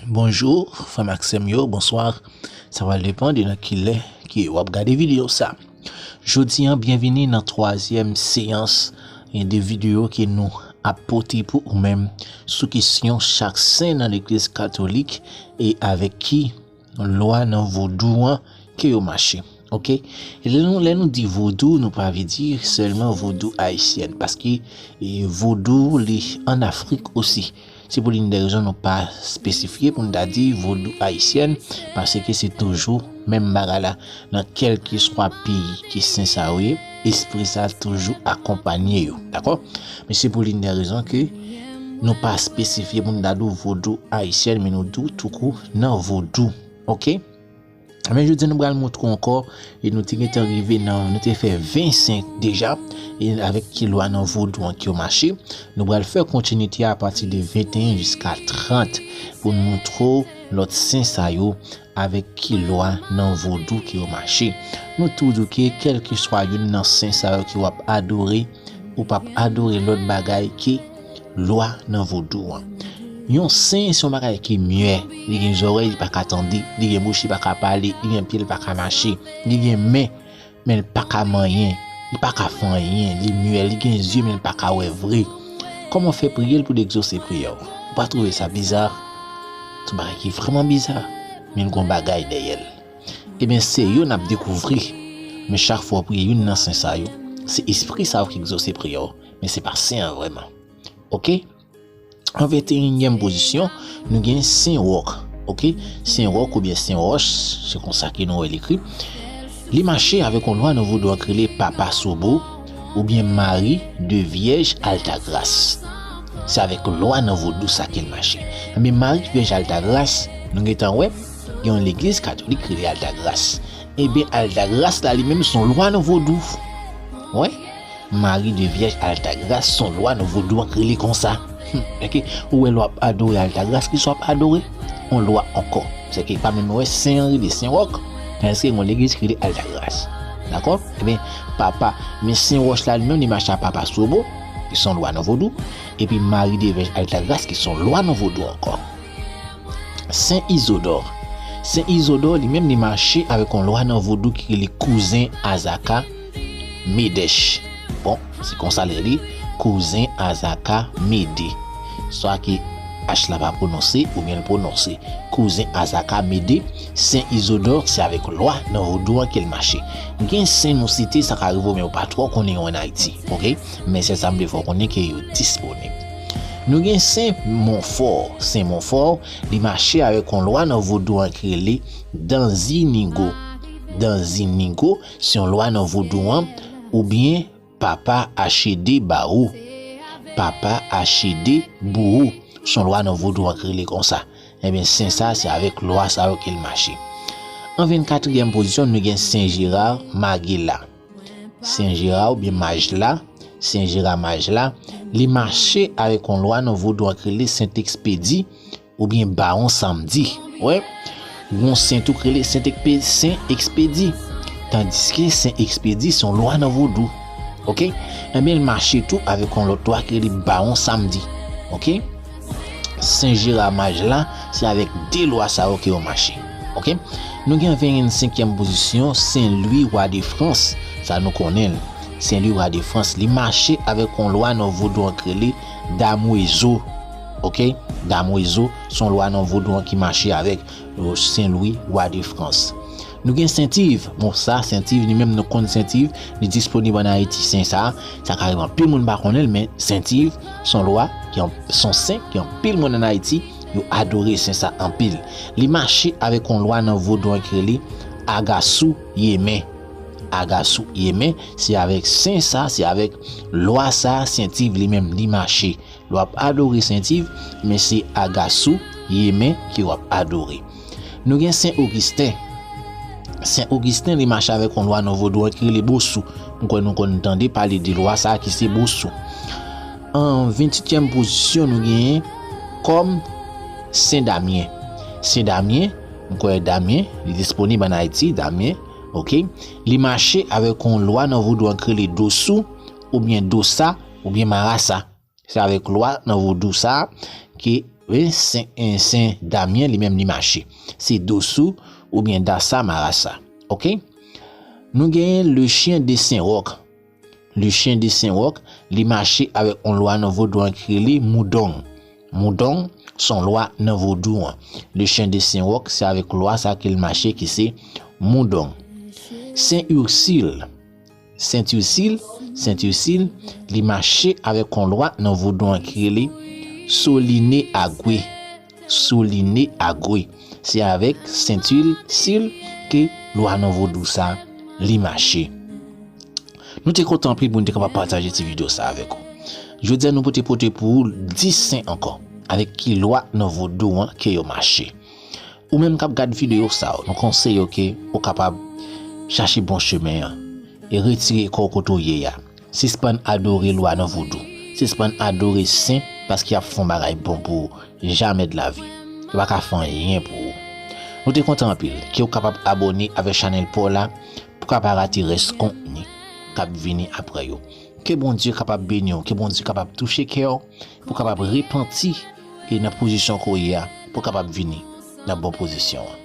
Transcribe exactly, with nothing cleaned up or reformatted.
Bonjou, frè m ak sè m yo, bonswa. Sa pral depann de nan ki lè ke w ap gade videyo sa. Jodi a, byenvini nan twazyèm seyans de videyo ke nou ap pote pou ou menm sou kesyon chak sen nan Legliz Katolik e avèk ki lwa nan vodou an ke yo mache. Oke? E lè nou, lè nou di vodou, nou pa vle di sèlman vodou ayisyèn, paske e, vodou li ann Afrik osi. Se pou youn dè rezon nou pa espesifye pou n ta di vodou ayisyèn, paske se toujou menm bagay la. Nan kèlkeswa peyi ke sen sa yo ye, espri sa toujou akonpanye yo. Dakò? Men se pou youn dè rezon ke nou pa espesifye pou n ta di w vodou ayisyèn, men nou di w toukou nan vodou. Oke? Men jodi a nou pral montre w ankò, e nou te gentan rive nan, nou te fè ven sen deja, e avèk ki lwa nan vodou an ki yo mache. Nou pral fè kontinite a apati de venteyen jiska trant pou n montre w lòt sen sa yo avèk ki lwa nan vodou ki yo mache. Nou tou di w ke kèlkeswa youn nan sen sa yo ke w ap adore, ou p ap adore lòt bagay ke lwa nan vodou an. Yon sen se yon bagay ki myè, li gen zòrèy, li pa ka tande, li gen bouch, li pa ka pale, li gen pye, li pa ka mache, li gen men, men li pa ka manyen, li pa ka fè anyen, li myè, li gen zye, men li pa ka wè vre. Kòman w fè priye l pou l egzose priyè w? Ou pa twouve sa biza? Se yon bagay ki vrèman biza, men l gen yon bagay dèyè l. Ebyen, se yo n ap dekouvri. Men chak fwa w priye youn nan sen sa yo, se espri sa yo ki egzose priyè w, men se pa sen an vrèman. Oke? An venteyinyèm pozisyon, nou gen Sen Wòk. Oke? Sen Wòk oubyen Sen Wòch, se konsa ke nou wè l ekri. Li mache avèk yon lwa nan vodou an ki rele Papa Sobo oubyen Mari de Vyèj Altagras. Se avèk lwa nan vodou sa ke l mache. Ebyen, Mari de Vyèj Altagras, nou gentan wè, gen yon legliz katolik ki rele Altagras. Ebyen, Altagras la li menm se yon lwa nan vodou. Wè? Mari de Vyèj Altagras se yon lwa nan vodou an ki rele konsa. Hmm, èske ou wè lè w ap adore Altagras, kisa w ap adore? Yon lwa ankò. Sèke pa menm wè sen an rele Sen Wòk, tandis ke gen yon legliz ki rele Altagras. Dakò? Ebyen, papa, men Sen Wòch la li menm li mache a Papa Sobo, ki se yon lwa nan vodou, epi Mari de Vyèj Altagras, ki se yon lwa nan vodou ankò. Sen Izodò. Sen Izodò, li menm, li mache avèk yon lwa nan vodou ki rele kouzen Azaka Medèch. Bon, se konsa li rele, kouzen Azaka Mede. Swa ke H la pa pwononse, oubyen l pwononse. Kouzen Azaka Mede, Sen Izodò, se avèk lwa nan vodou an ke l mache. Gen sen nou site, sa ka rive w, men ou pa twò konnen yo ann Ayiti, oke? Men sèl sa m vle fè w konnen ke yo disponib. Nou gen Sen Monfò. Sen Monfò, li mache avèk yon lwa nan vodou an ki rele Danzinigo. Danzinigo, se yon lwa nan vodou an, oubyen Papa Achede Bawo. Papa Achede Bouwo, se yon lwa nan vodou an ki rele konsa. Ebyen, sen sa, se avèk lwa sa yo ke l mache. An vennkatriyèm pozisyon, nou gen Sen Jera Magela. Sen Jera oubyen Maj la, Sen Jera Maj la, li mache avèk yon lwa nan vodou an ki rele Sent Ekspedi oubyen Bawon Sanmdi. Wè, yon sen tou ki rele Sent Ekpe-, Sen Ekspedi. Tandiske Sen Ekspedi se yon lwa nan vodou. Oke? Ebyen, l mache tou avèk yon lòt lwa ki rele Bawon Sanmdi. Oke? Sen Jera Maj la, se avèk de lwa sa yo ke yo mache. Oke? Nou gen vennsenkyèm pozisyon, Sen Lwi, wa de Frans. Sa nou konnen l. Sen Lwi, wa de Frans, li mache avèk yon lwa nan vodou an ki rele Damwezo. Oke? Damwezo, se yon lwa nan vodou an ki mache avèk, euh, Sen Lwi, wa de Frans. Nou gen Sent Iv. Bon, sa, Sent Iv, li menm nou konn Sent Iv, li disponib ann Ayiti. Sen sa, sa ka rive anpil moun pa konnen l, men Sent Iv, se yon lwa, ki an-, se yon sen, ki anpil moun ann Ayiti, yo adore sen sa anpil. Li mache avèk yon lwa nan vodou an ki rele Agasou Yemen. Agasou Yemen, se avèk sen sa, se avèk lwa sa, Sent Iv li menm, li mache. Lè w ap adore Sent Iv, men se Agasou Yemen ke w ap adore. Nou gen Sen Ogisten. Sen Ogisten, li mache avèk yon lwa nan vodou an ki rele Bosou. M kwè nou konn tande pale de lwa sa a ki se Bosou. An venntuityèm pozisyon, nou genyen kòm Sen Damyen. Sen Damyen, m kwè Damyen, li disponib ann Ayiti, Damyen, oke. Li mache avèk yon lwa nan vodou an ki rele Dosou, oubyen Dosa, oubyen Marasa. Se avèk lwa nan vodou sa a ke Wi, Sen, eh, Sen Damyen li menm li mache. Se Dossou oubyen Dassa Marassa. Oke? Nou genyen Le Chien de Saint-Roch. Le Chien de Saint-Roch, li mache avèk yon lwa nan vodou an ki rele Moudong. Moudong, se yon lwa nan vodou an. Le Chien de Saint-Roch, se avèk lwa sa ke l mache ki se Moudong. Sen Ursil, Sent Ursil, Sent Ursil, li mache avèk yon lwa nan vodou an ki rele Soliné Agwe. Soliné Agwe. Se avèk Sent Ursil ke lwa nan vodou sa li mache. Nou te kontan anpil pou nou te kapab pataje ti videyo sa avèk ou. Jodi a nou pote pote pou ou dis sen ankò, avèk ki lwa nan vodou an ke yo mache. Ou menm k ap gad videyo sa yo, nou konseye w ke ou kapab chache bon chemen an e retire kò w kote w ye a. Sispann adore lwa nan vodou. Sispann adore sen paske y ap fè yon bagay bon pou ou. Jamè de lavi. Yo pa ka fè anyen pou ou. Nou te kontan anpil ke w kapab abòne avèk chanèl pa w la pou w ka pa rate rès kontni k ap vini apre yo. Ke Bondye kapab beni w, ke Bondye kapab touche kè w, pou w kapab repanti e nan pozisyon ke w ye a, pou w kapab vini nan bon pozisyon an.